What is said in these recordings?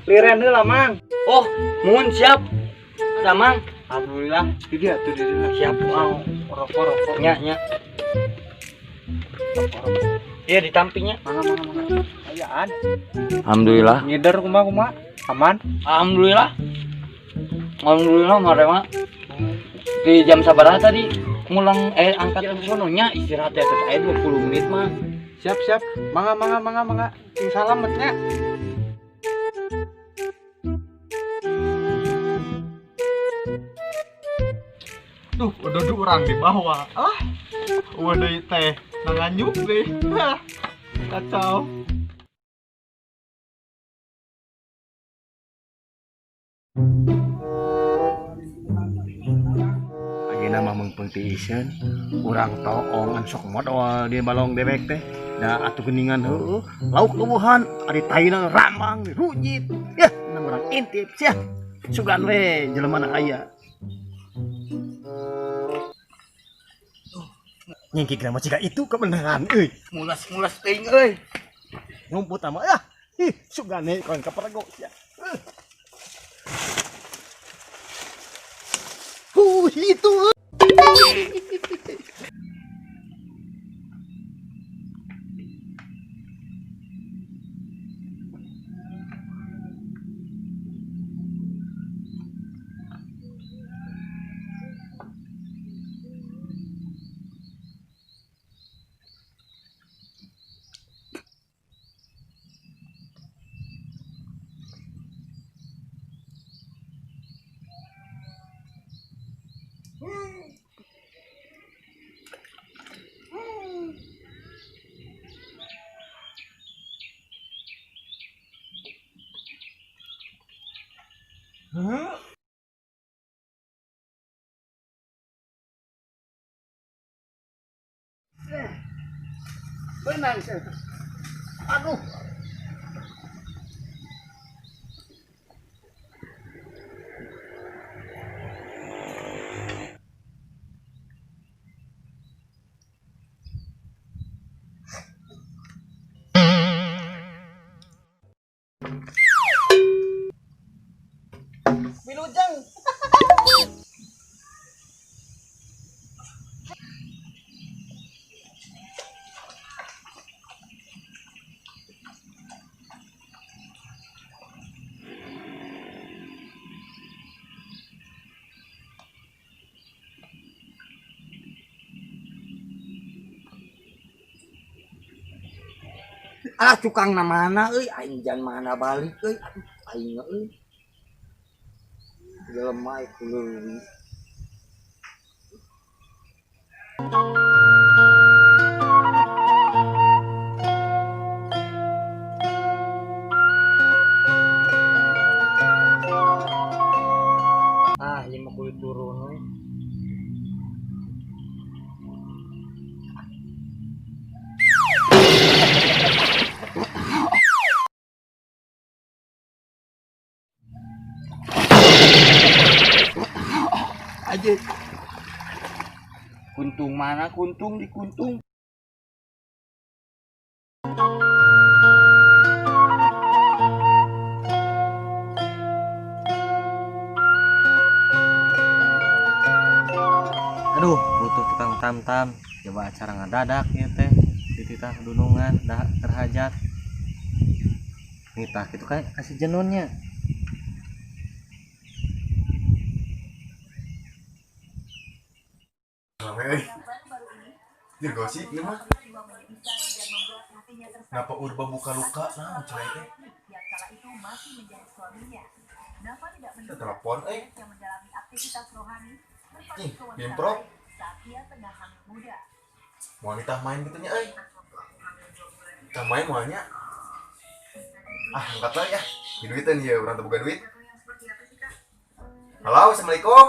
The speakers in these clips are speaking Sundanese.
Liren heula Mang. Oh, muhun siap. Ada Mang. Alhamdulillah. Di dia tuh di dia. Siap, mau. Rokok rokok. Nya nya. Iya ditampinya. Mangga mangga mangga. Ayaan. Alhamdulillah. Ngider kumaha kumaha? Aman? Alhamdulillah. Alhamdulillah marema. Di jam sabaraha tadi mulang angkat ke sono nya istirahat ya terus aya 20 menit mah. Siap siap. Mangga mangga mangga mangga. Sing salamet nya. Tuh, udah dua orang di bawah. Ah, udah teh nanganyuk deh. Kacau. Ayeuna mah meungpeung tiiseun, urang toongan sok modol di balong bebek teh. Da atuh geuningan heueuh, lauk leuweuhan, ari taina ramang rujit. Yah, nang urang intip sia. Sugan we jelema na aya. Nyingkik nama jika itu kebenaran euy. Mulas-mulas teuing euy. Ngumput sama ah. Ih, sugane kawan kapergo sia. Itu. Benang saya. Aduh. Wilujeng. Ah cukang na mana euy, aing jan mana balik euy. Aduh, aing euy. Jelema ieu leuwih. Ah, ieu mah kudu turun euy. Aja. Kuntung mana kuntung di kuntung. Aduh, butuh tukang tam-tam. Coba acara ngadadak ya teh. Dititah dunungan, dah terhajat. Nitah gitu kayak kasih jenunnya. Dir gosip ieu mah. Napa urba buka luka naon cai teh? Telepon euy. Ih, bimprok. Moal nitah main kitu nya euy. Tah main moal nya. Ah, angkat lah ya. Di duitan ieu urang teu boga duit. Halo, assalamualaikum.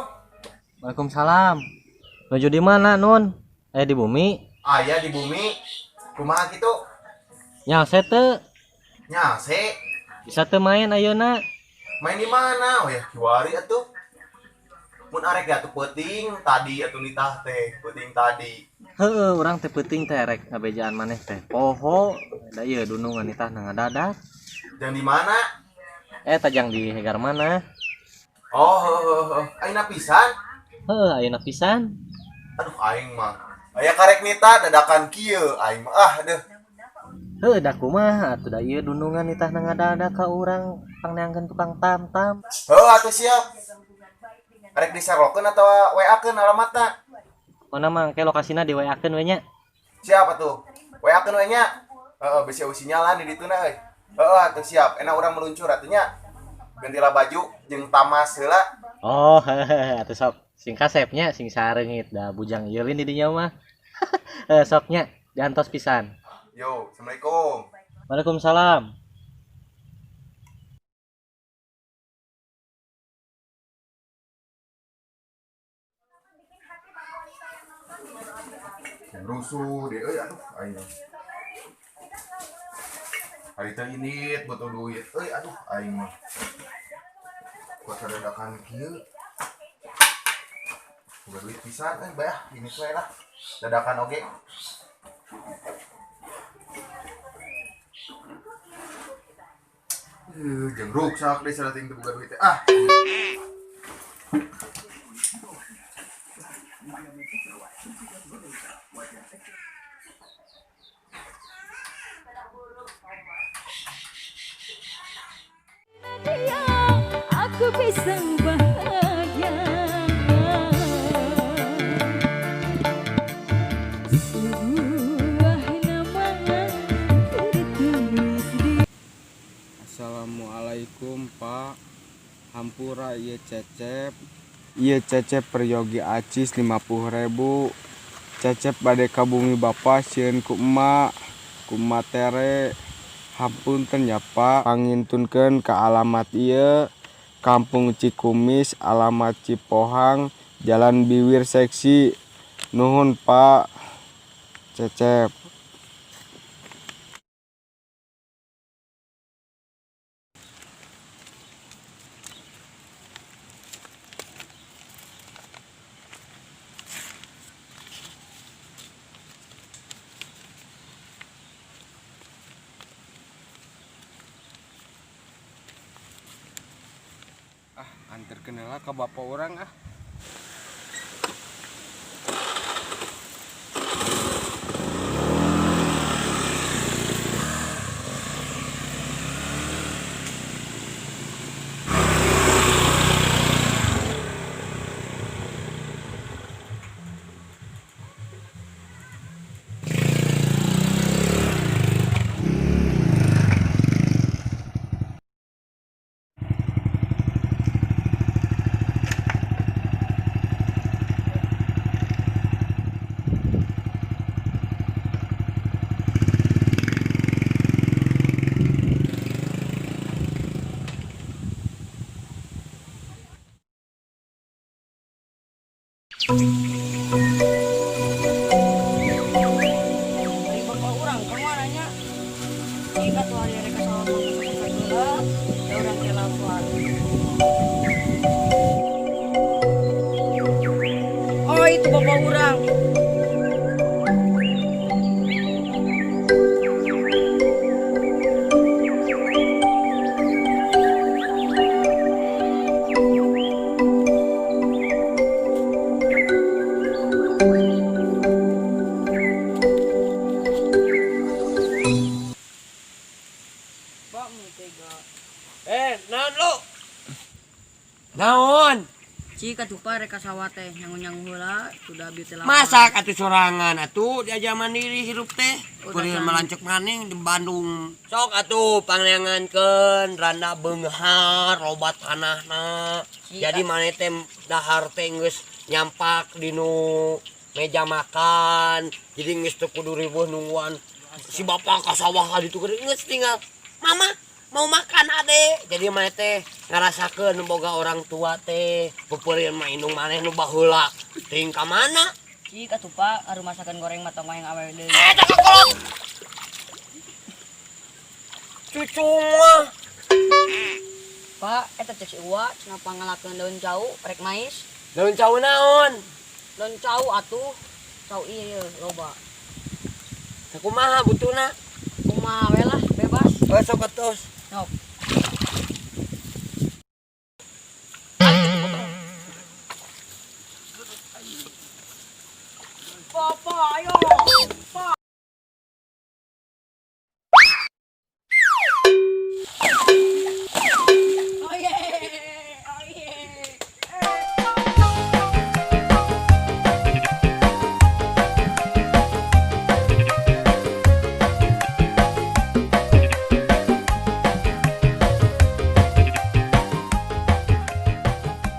Waalaikumsalam. Nuju di mana, Nun? Di bumi. Aya di bumi. Kumaha kitu? Nyalse teu? Nyalse. Bisa teu main ayeuna? Main di mana? Oh ya, kiwari atuh. Mun arek ge atuh peuting tadi atuh nitah teh, peuting tadi. Heueuh, urang teh peuting teh rek ngabejaan maneh teh. Poho, da ieu dunungan nitah ngadadak. Jang di mana? Tajang di hegar mana? Oh, heueuh. Ayeuna pisan? Heueuh, ayeuna pisan. Aduh aing mah. Aya karek nita dadakan kieu aing mah. Ah, deuh. Heueuh, da kumaha atuh da ieu dunungan nitah ngadadak ka urang pangneangkeun tukang tam-tam. Heueuh atuh siap. Arek disarokeun atawa WA-keun alamatna? Mana mah engke lokasina di WA-keun we nya. Siap atuh. WA-keun we nya. Heeh, bisi eueuh sinyalan di dituna euy. Heeh atuh siap. Enak urang meluncur atuh nya. Gantilah baju jeung tamas heula. Oh, heeh atuh sok. Sing kasep nya, sing sareungit da bujang ieu lin di dinya mah. Sok nya diantos pisan. Yo, Assalamualaikum. Waalaikumsalam. Rusuh deh, euy aduh aing. Hari teh ini butuh duit, euy aduh aing mah. Kuat dadakan kieu. Boga duit pisan euy bayah ini we lah. Dadakan oge. Jeung ruksak deui salating teu boga duit teh. Ah. Aku bisa bahagia. Sebuah nama tertulis di. Assalamualaikum Pak. Hampura ieu Cecep. Ieu Cecep peryogi acis 50.000. Cecep bade ka bumi bapa sieun ku emak, ku emak tere. Hapunten ya Pak, pangintunkeun ka alamat ieu Kampung Cikumis, alamat Cipohang, Jalan Biwir Seksi. Nuhun Pak. Cecep. Ah, anterkeun heula ka bapa urang ah. Dari bapak urang kemana nya? Jika tuh hari mereka sama sama ya urang telepon. Oh itu bapak urang. Naon lu? Naon? Cik atuh Pak rek ka sawah teh nyangu-nyangu heula sudah abdi teh lapar. Masak atuh sorangan atuh diajar mandiri hirup teh. Udah Kurir canggih. melancok maning di Bandung. Sok atuh pangneangankeun randa beunghar loba tanahna. Cik, Jadi maneh teh dahar teh geus nyampak dinu meja makan. Jadi geus teu kudu riweuh nungguan si bapak ka sawah ka ditu geus tinggal mama mau makan ade. Jadi maneh teh ngarasakeun boga orang tua teh peupeurieun mah indung maneh nu baheula. Ting ka mana? Cik atuh Pak, aduh masakan goreng mah tong yang awewe deui. Tak kakolot. Cucu mah. Pak, eta cek si Uwa cenah pangalakeun daun cau rek mais. Daun cau naon? Daun cau atuh. Cau ieu loba. Sakumaha butuhna? Kumaha we lah, bebas. Oh, sok atos. Sok.